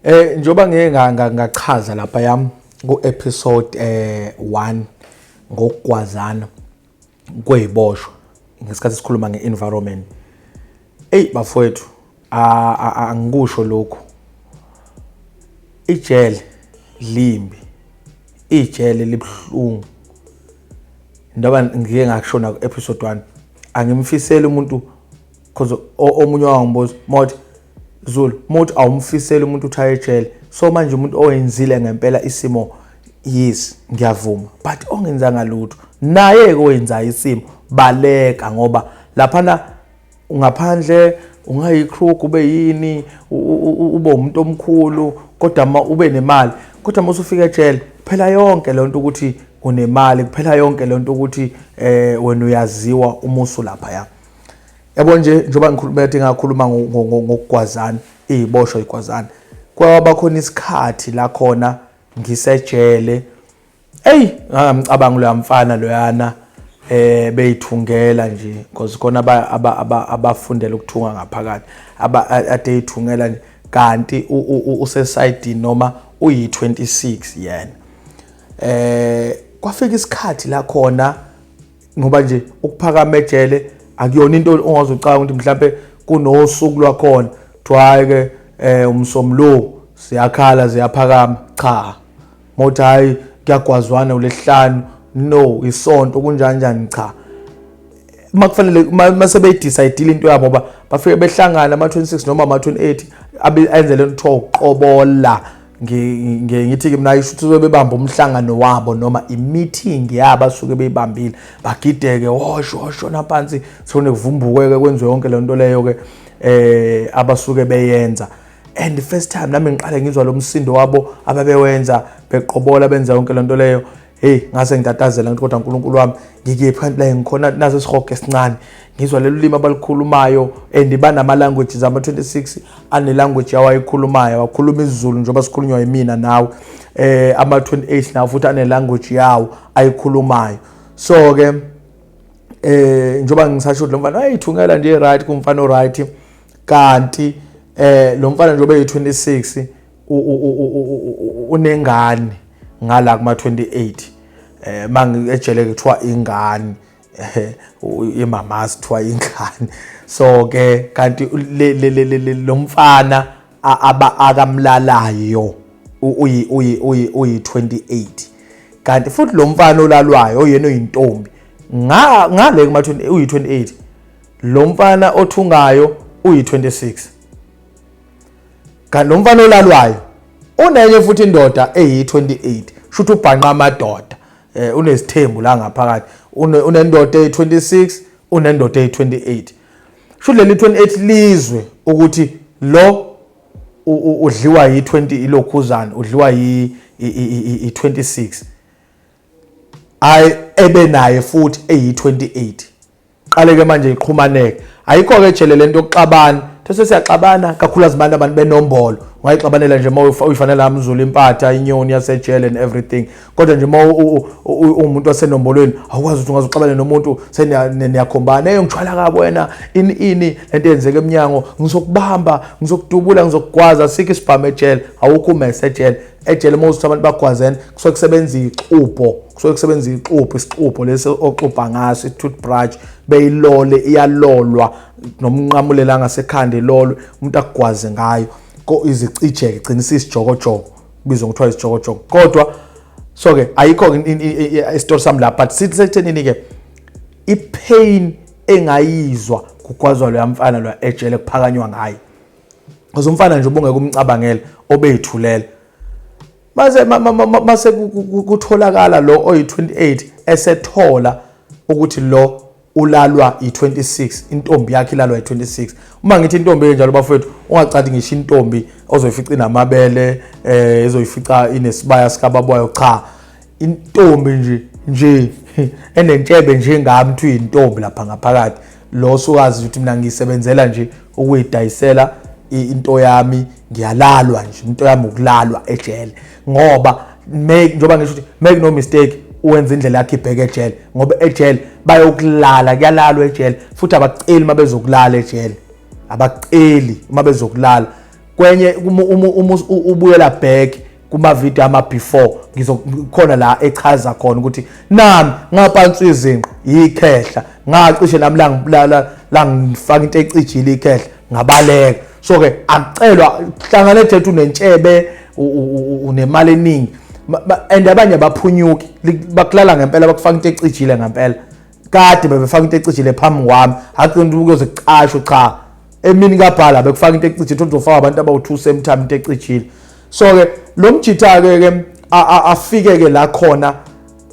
Njengoba ngeke ngachaza lapha yami ku episode 1 ngokugwazana kweziboshwa ngesikhathi sikhuluma nge-environment. Eyi bafowethu, angikusho lokhu. Ijele limbi, ijele libuhlungu. Ndoba ngike ngakusho na ku-episode 1, angimfiseli umuntu cause omunye wangibuza mothi Zulu, muthi awumfiseli umuntu uthi aye ejele. So manje umuntu owenzile ngempela isimo, yes, ngiyavuma, but ongenzanga lutho naye ke owenzayo isimo, baleka, ngoba laphana ngaphandle ungayi-crook, ube yini, ube umuntu omkhulu, kodwa ma ube nemali, kodwa uma usufika ejele phela yonke lento ukuthi unemali, kuphela yonke lento ukuthi wena uyaziwa uma usulapha ya. Yabo nje, njengoba ngikhuluma ethi ngakhuluma ngokugwazana, iziboshwa igwazana, kwaba khona isikhathi la khona ngisejele. Eyi, ngangamcabanga loya mfana loyana, beyithungela nje, because khona abafundela ukuthunga ngaphakathi, aba ade eyithungela nje, kanti usesayidini noma uyi-26 yena. Kwafika isikhathi la khona, ngoba nje ukuphakama ejele akuyona into ongazucabanga ukuthi mhlambe kunosuku lwakhona, kuthiwa hayi ke umsomlo siyakhala ziyaphakama. Cha, mothi hayi kuyagwazwana ulesihlanu, no, isonto kunjani njani, cha. Makufanele mase beyidecide into yabo, ngoba bafike behlangana ama-26 noma ama-28, abe enze lento kuthiwa uqobola. Ngithi-ke mina ayisho ukuthi bebamba umhlangano wabo noma i-meeting yabo asuke beyibambile, bagideke, wosho washona phansi, sone kuvumbukeke, kwenziwe yonke le nto leyo-ke abasuke beyenza. And the first time nami ngiqale ngizwa lo msindo wabo ababewenza, beqobola, benza yonke le nto leyo, hey, ngase ngitatazela, ngithi kodwa uNkulunkulu wami, ngikephi kanti la ngikhona? Naso isihogo esincane, ngizwa lolu limi abalukhulumayo, and banama languages. Ama-26 ane language yawo ayikhulumayo, awakhuluma isiZulu njengoba sikhulunywa yimina nawe. Ama-28 nawo futhi ane language yawo ayikhulumayo. So ke njengoba ngisasho, lo mfana ayithungela nje, right, kumfana right, kanti lo mfana njengoba eyi-26 unengane ngala kuma 28. Mangi ejele kuthiwa ingane, imamazi kuthiwa ingane. So ke kanti lo mfana aba akamlalayo uyi uyi uyi uyi 28, kanti futhi lo mfana olalwayo oyena oyintombi ngale kuma 20 uyi 28, lo mfana othungayo uyi 26, kanti lo mfana olalwayo unenye futhi indoda eyi-28. Shuthi ubhanqa amadoda, unesithembu la ngaphakathi. Unendoda eyi-26, unendoda eyi-28. Shuthi leli 28 lizwe ukuthi lo udliwa yi-20, ilokhuzana udliwa yi-26, ayi ebe naye futhi eyi-28. Qale ke manje iqhumaneke, ayikho ke ejele lento yokuxabana. These siyaxabana kakhulu abantu abantu benombolo, ungayixabanela nje uma uyifanele amzulu impatha inyoni yasejele and everything, kodwa nje uma uwumuntu wasenombolweni awukwazi ukuthi ungazuxabane nomuntu, seniyakhombana, hey, ngithwala kabi wena, ini ini, lento yenzeka eminyango, ngizokubamba, ngizokudubula, ngizokugwaza. Sikho isibhamu ejele, awukho umese ejele. Ejele uma uthi abantu bagwazene, kusuke kusebenza ixubho, kusuke kusebenza ixubho, isixubho lesi oxubha ngaso, i-toothbrush, beyilole, iyalolwa nomnqamulela ngasekhanda, ilolwe, umuntu akugwaze ngayo ko izicijeke, gcina isisijokojoko, kubizwa ngokuthiwa isijokojoko. Kodwa so ke ayikho isitori sami la, but sithi sekuthenini ke i-pain engayizwa kugwazwa loya mfana lo ejele, kuphakanywa ngaye, because umfana nje ubungeke umcabangele obeyithulela. Mase mase kutholakala lo oyi-28 esethola ukuthi lo ulalwa i-26, intombi yakhe ilalwa i-26. Uma ngithi intombi enjalo bafowethu, ungacathi ngisho intombi ozoyifica inamabele, ezoyifica inesibaya sikababayo. Cha, intombi nje nje enentshebe njengami, kuthiwa intombi lapha ngaphakathi. Lo sukazi ukuthi mina ngisebenzela nje ukuyidayisela into yami, ngiyalalwa nje, into yami ukulalwa ejele, ngoba make, njengoba ngisho ukuthi make no mistake, uwenza indlela yakhe ibheke ejele, ngoba ejele bayokulala, kuyalalwa ejele, futhi abaceli uma bezokulala ejele, abaceli uma bezokulala. Kwenye uma ubuyela back kuma video ama before, ngizokhona la echaza khona ukuthi nami ngaphansi izinqo yikhehla, ngacishe nami la ngifaka into ecijile ikhehla, ngabaleka. So ke akucelwa hlangana ethethu unentshebe, unemali eningi, and abanye abaphunyuki, bakulala ngempela, bakufaka into ecijile ngempela. Kade bebefaka into ecijile phambi kwami, akuqinda ukuze kucashwe, cha, emini kabhala bekufaka into ecijile, uzofaka abantu abawu-2 same time into ecijile. So ke lo mjitha ke ke afike ke la khona,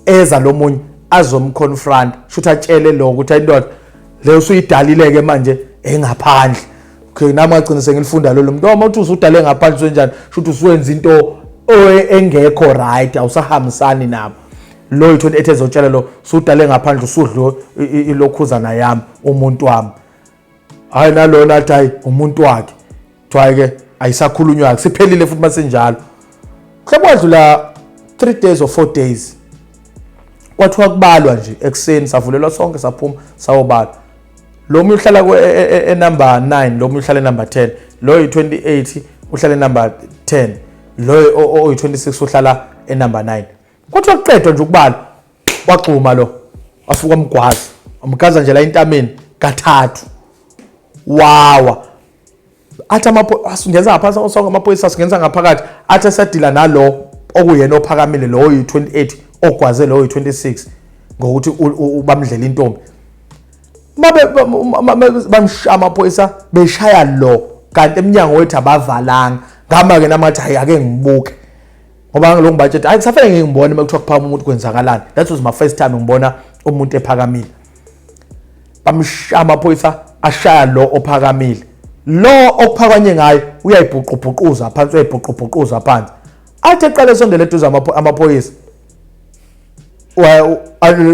eza lo munye azomconfront, shuthi atshele lo ukuthi ayindoda leyo usuyidalile ke manje engaphandle. Okay, nami ngagcina sengilifunda lolo muntu uma uthi usudale ngaphandle senjani, shuthi usuwenza into engekho right, awusahambisani nabo. Lo i-28 ezotshela lo usudale ngaphandle, usudlo ilokhuzana yami, umuntu wami. Hayi, nalona athi hayi, umuntu wakhe. Kuthiwa ke ayisakhulunywa, siphelile futhi masenjalo. Mhlawumbe kwadlula 3 days or 4 days, kwathiwa kubalwa nje ekuseni, savulelwa sonke, saphuma sayobala. Lo munye uhlala e-number 9, lo munye uhlala e-number 10. Lo yi-28 uhlala e-number 10, lo oyi-26 uhlala e-number 9. Kwathiwa kuqedwa nje ukubala, waxhuma lo, wafika wamgwaza, wamgaza nje la entameni kathathu, wawa. Athi asingenza ngaphansi sonke amaphoyisa, asingenza ngaphakathi. Athi esadila nalo okuyena ophakamile, lo oyi-28 ogwaze lo oyi-26 ngokuthi bamdlela intombi, mabe bamshaya amaphoyisa, beshaya lo, kanti eminyango wethu abavalanga. Ngama-ke namathi, hayi, ake ngibuke, ngoba ngilokhu ngibatshela, hayi, kusafanele ngibone uma kuthiwa kuphakama umuntu kwenzakalani. That was my first time ngibona umuntu ephakamile. Bamshaya amaphoyisa, ashaya lo ophakamile. Lo okuphakanye ngayo uyayibhuqubhuquza phansi, uyayibhuqubhuquza phansi. Athi eqale esondele eduze amaphoyisa,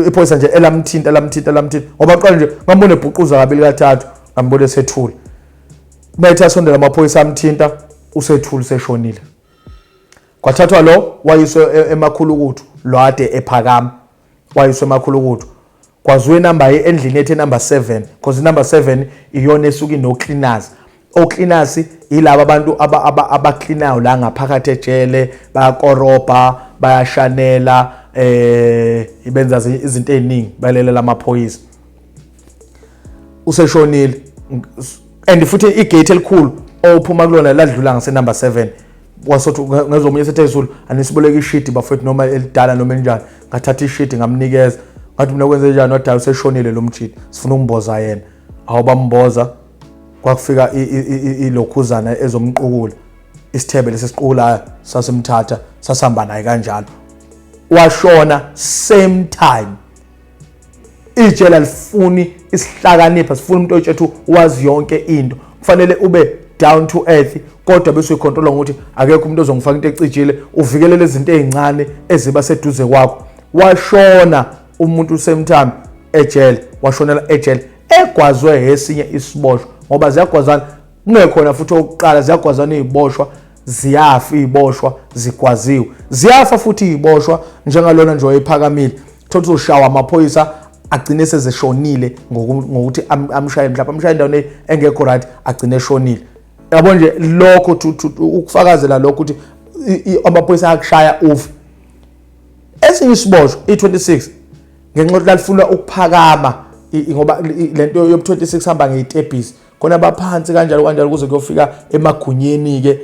iphoyisa nje elamthinta, lamthinta, lamthinta, ngoba qala nje ngambona ebhuquza kabili kathathu, ngambona esethula. Mayethi asondela amaphoyisa amthinta, usethula, useshonile. Kwathathwa lo wayiswe emakhulukuthu, lo ade ephakama wayiswe emakhulukuthu. Kwaziwe inamba endlini ethe number 7, because number 7 iyona esuke ino cleaners. O cleaners yilaba abantu abacleanayo la ngaphakathi ejele, bayakorobha, bayashanela, benza izinto eziningi, balelela amaphoyisa. Useshonile, and futhi igate elikhulu ophuma kulona ladlula ngase number 7. Wasothi ngezomunye sethe izulu, anisiboleka ishidi bafethu, noma elidala noma enjani. Ngathatha ishidi ngamnikeza, ngathi mina kwenze njani? Wadala useshonile lo mjidi, sifuna ukumboza yena. Awubamboza, kwakufika ilokhuzana ezomqukula, isithebe lesiqukulayo, sasimthatha, sasihamba naye kanjalo, washona same time. Ijele alifuni isihlakanipha, sifuna umuntu otshethu wazi yonke into. Kufanele ube down to earth, kodwa bese uyicontrola ngokuthi akekho umuntu ozongifaka into ecijile, uvikelele izinto ezincane eziba seduze kwakho. Washona umuntu same time ejele, washonela ejele egwazwe esinye isiboshwa, ngoba ziyagwazana, kungekhona futhi okokuqala, ziyagwazana iziboshwa, ziyafa iziboshwa zigwaziwe, ziyafa futhi iziboshwa njengalona nje wayephakamile. Thothi uzoshawa amaphoyisa, agcine sezeshonile ngokuthi amshaye, mhlawumbe amshaye endaweni engekho right, agcine eshonile. Yabo nje lokho ukufakazela lokho ukuthi amaphoyisa akushaya ufe. Esinye isiboshwa i-26, ngenxa yokuthi lalifuna ukuphakama, ngoba lento yobu-26 hamba ngey'tebhisi khona baphansi kanjalo kanjalo kuze kuyofika emagunyeni-ke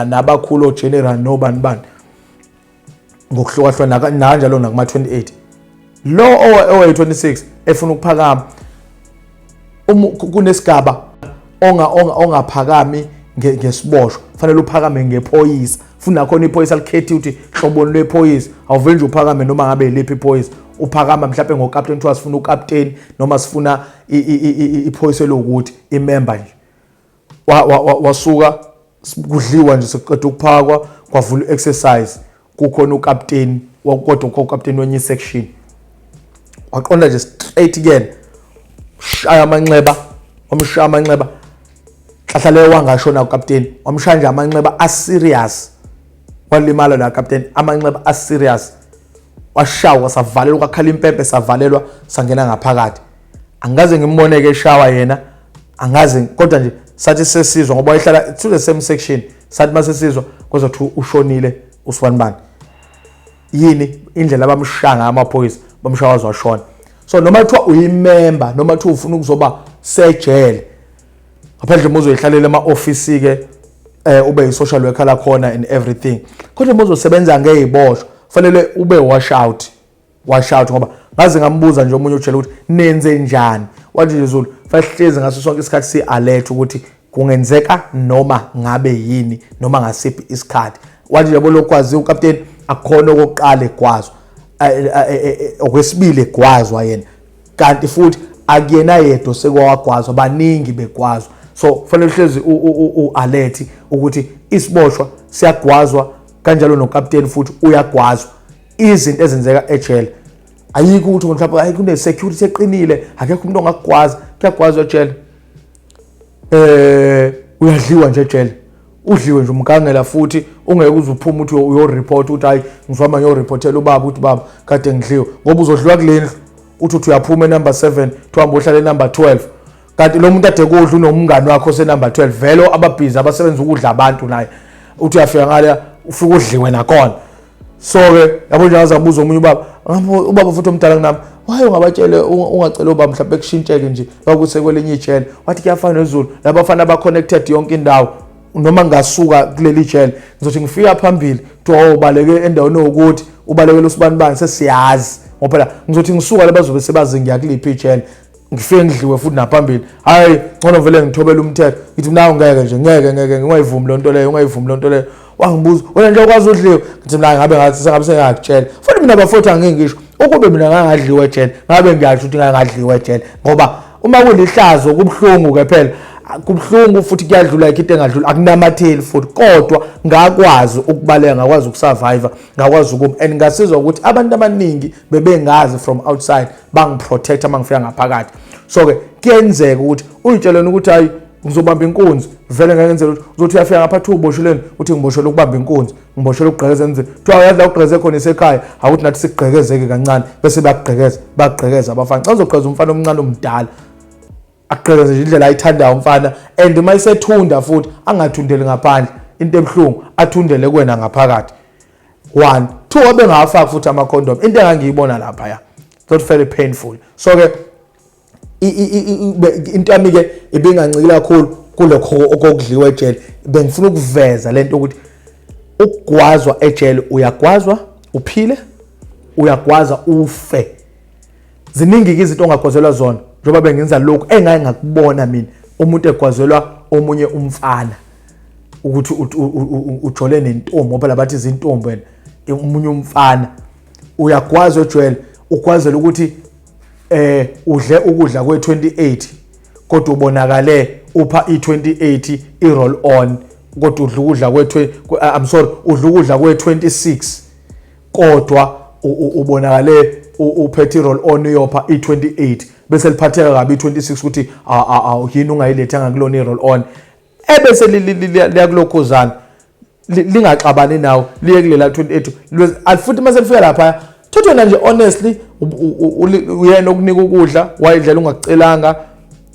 nabakhulu ogeneral nobani bani ngokuhlukahlukana, nakanjalo nakuma-28. Lo owayi-26 efuna ukuphakama, kunesigaba ongaphakami ngesiboshwa, fanele uphakame ngephoyisa. Futhi nakhona iphoyisa likhethi ukuthi hloboni lwephoyisa, awuvele nje uphakame noma ngabe yiliphi iphoyisa. Uphakama mhlawumbe ngokapteni, kuthiwa sifuna ukapteni noma sifuna iphoyisa elokuthi imember nje. Wasuka kudliwa nje, sekuqeda ukuphakwa, kwavula i-exercise, kukhona ukapteni, kodwa kukho ukapteni wenye section, waqonda nje straight kuyena, shaya amanxeba, wamshaya amanxeba. Hlahla leyo wangashona ukapteni, wamshaya nje amanxeba aserious, walimala la kapteni, amanxeba aserious, washawa, savalelwa, kwakhala impempe, savalelwa, sangena ngaphakathi. Angikaze ngimbone ke eshawa yena, angaze, kodwa nje Sathi sesizwa ngoba wayehlala to the same section, sathi masesizwa kwezothu ushonile usibanibani. Yini indlela abamshaya ngayo amaphoyisa, bamshaya waze washona. So noma kuthiwa uyimember, noma kuthiwa ufuna ukuzoba sejele, ngaphandle uma uzoyihlalela ema-ofisi ke, ube yi-social worker lakhona and everything, kodwa uma uzosebenza ngeziboshwa fanele ube wash out, wash out. Ngoba ngaze ngambuza nje omunye utshela ukuthi nenze njani, wathi nje, "Zulu, fanele ngaso sonke isikhathi si-alert ukuthi kungenzeka noma ngabe yini, noma ngasiphi isikhathi." Wathi yabo, lokwazi ukapteni akukhona okokuqala egwazwa, okwesibili egwazwa yena, kanti futhi akuyena yedwa sekwawagwazwa, baningi begwazwa. So kufanele uhlezi u-alert ukuthi isiboshwa siyagwazwa kanjalo, nokapteni futhi uyagwazwa. Izinto ezenzeka ejele, ayikho ukuthi mhlawumbe hayi, kune-security eqinile, akekho umuntu ongakugwaza. Kuyagwazwa ejele. Uyadliwa nje ejele, udliwe nje umgangela, futhi ungeke uze uphume uthi uyoreport ukuthi hayi, ngizohamba ngiyoreportela ubaba ukuthi baba, kade ngidliwe, ngoba uzodliwa kule ndlu. Uthi uyaphuma enumber 7, tuhamba uhlala enumber 12, kanti lo muntu ade kudla unomngani wakho osenumber 12 vele, ababhizi abasebenza ukudla abantu naye. Uthi uyafika ngale, ufike udliwe nakhona. So-ke yabo nje, ngaze ngabuza omunye ubaba, ubaba futhi omdala kunami, waye ungabatshele, ungacela ubaba mhlawumbe kushintsheke nje bakuse kwelinye ijele. Wathi kuyafana nezulu, labafana ba-connected yonke indawo. Noma ngingasuka kuleli jele, ngizothi ngifika phambili, kuthiwa, "Oh, ubaleke endaweni ewukuthi, ubalekele usibanibani, sesiyazi." Ngoba phela ngizothi ngisuka la, bazobe sebazi ngiya kuliphi ijele, ngifike ngidliwe futhi naphambili. Hayi, ngcono vele ngithobele umthetho. Ngithi mina ngeke nje, ngeke, ngeke, ungayivumi loo nto leyo, ungayivumi loo nto leyo. Wangibuza, "Wena nje ukwazi udliwe?" Ngithi mina ngabe ngathi sengabe sengiyakutshela futhi mina bafowethu, angeke ngisho ukube mina ngangadliwa ejele, ngabe ngiyasho ukuthi ngangadliwa ejele, ngoba uma kulihlazo kubuhlungu-ke phela, kubuhlungu futhi kuyadlula, ikho into engadlula, akunamatheli futhi. Kodwa ngakwazi ukubaleka, ngakwazi ukusurvive, ngakwazi ukuma, and ngasizwa ukuthi abantu abaningi bebengazi from outside, bangiprotecta uma ngifika ngaphakathi. So-ke kuyenzeka ukuthi uyitsheleni ukuthi hayi, ngizobamba inkunzi, vele ngeke ngenzele ukuthi uzothi uyafika ngapha thi ubosheleni, uthi ngiboshelwe ukubamba inkunzi, ngiboshelwe ukugqekeza emzini. Kuthiwa uyazi la ugqekeze khona isekhaya, akuthi nathi sikugqekezeke kancane, bese bayakugqekeza, bayakugqekeza abafana. Xa uzogqekeza umfana omncane omdala, agqekeze nje indlela ayithandayo umfana, and uma isethunda futhi angathundeli ngaphandle, into ebuhlungu, athundele kuwena ngaphakathi. One, two, abengawafaki futhi amakhondom, into engangiyibona lapha ya, not very painful. So-ke into yami-ke ibinganciki kakhulu kulokho okokudliwa ejele. Bengifuna ukuveza lento ukuthi ukugwazwa ejele, uyagwazwa uphile, uyagwaza ufe. Ziningi-ke izinto ongagwazelwa zona, njengoba bengenza lokhu engake ngakubona mina, umuntu egwazelwa omunye umfana ukuthi ujole nentombi, ngoba phela bathi izintombi, wena omunye umfana uyagwaza ejwele, ugwazela ukuthi udle ukudla kwe-28, kodwa ubonakale upha i-28 i-roll on, kodwa udla ukudla kwe, I'm sorry, udla ukudla kwe-26, kodwa ubonakale uphethe i-roll on uyopha i-28, bese liphatheka kabi i-26 ukuthi yini ungayilethanga kulona i-roll on, ebese liyakulokhuzana, lingaxabani nawo, liye kulela 28. Futhi mase lifika lapha, thatha wena nje, honestly, uyena okunika ukudla, wayidlela ungakucelanga.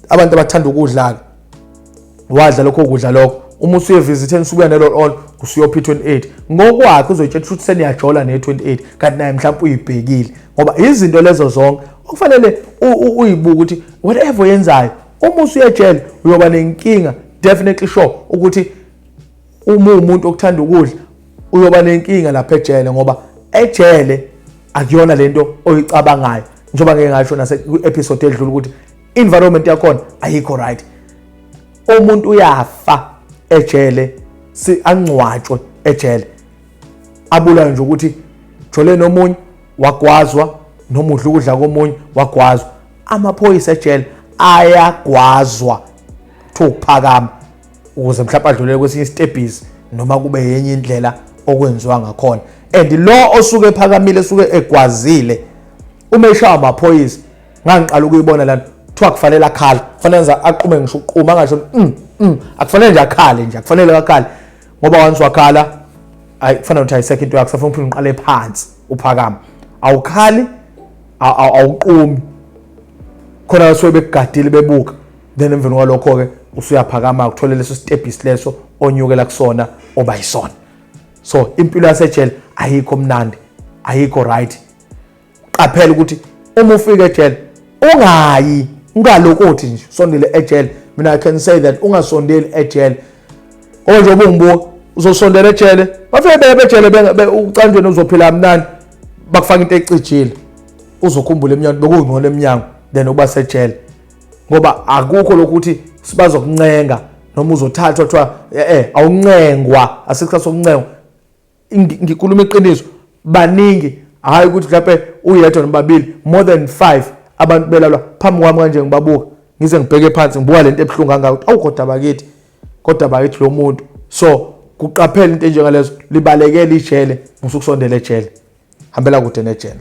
Abantu abathanda ukudla-ke, wadla lokho kudla lokho. Uma usuye visitheni, usubuya ne-roll on, usuyopha i-28 ngokwakhe, uzoyitshela ukuthi seniyajola ne-28, kanti naye mhlawumbe uyibhekile. Ngoba izinto lezo zonke okufanele uyibuke ukuthi whatever oyenzayo, uma usuyejele uyoba nenkinga. Definitely sure ukuthi uma uwumuntu okuthanda ukudla, uyoba nenkinga lapha ejele, ngoba ejele akuyona lento oyicabangayo, njengoba ngeke ngasho nase episode edlule ukuthi environment yakhona ayikho right. Umuntu uyafa ejele, si angcwatshwe ejele, abulawe nje ukuthi jole nomunye wagwazwa, noma udla ukudla komunye wagwazwa. Amaphoyisa ejele ayagwazwa kuthiwa ukuphakama ukuze mhlawumbe adlulele kwesinye isitebhisi, noma kube yenye indlela okwenziwa ngakhona. And lo osuke ephakamile, esuke egwazile, uma eshaya amaphoyisa, ngangiqala ukuyibona lana, kuthiwa kufanele akhale, kufanele nje aqume, ngisho uquma angasho akufanele nje akhale nje, akufanele akhale, ngoba once wakhala, ayi, kufanele ukuthi ayisekho into yakho, safuna uphinde uqale phansi uphakama. Awukhali, awuqumi khona, basuke bekugadile, bebuka. Then emveni kwalokho-ke usuyaphakama uthole leso stebhisi leso onyukela kusona oba yisona. So impilo yasejele ayikho mnandi, ayikho right. Qaphela ukuthi uma ufika ejele ungayi, ungalokothi nje usondele ejele. Mina I can say that ungasondeli ejele, ngoba njengoba ungibuka uzosondela ejele, bafike bebe ejele ucanjweni uzophila mnandi, bakufaka into ecijile, uzokhumbula emnyango bekungcono emnyango than ukuba sejele, ngoba akukho lokuthi sibazokuncenga noma uzothathwa kuthiwa awuncengwa, asikho sokuncengwa. Ngikhuluma iqiniso, baningi, hhayi ukuthi mhlawumpe uyedwa nobabili, more than 5 abantu belalwa phambi kwami kanje, ngibabuka ngize ngibheke phansi, ngibuka lento ebuhlungu kangaka ukuthi awu kodwa bakithi, kodwa bakithi lo muntu. So kuqaphela into enjengalezo, libalekele ijele, musukusondela ejele, hambela kude nejele.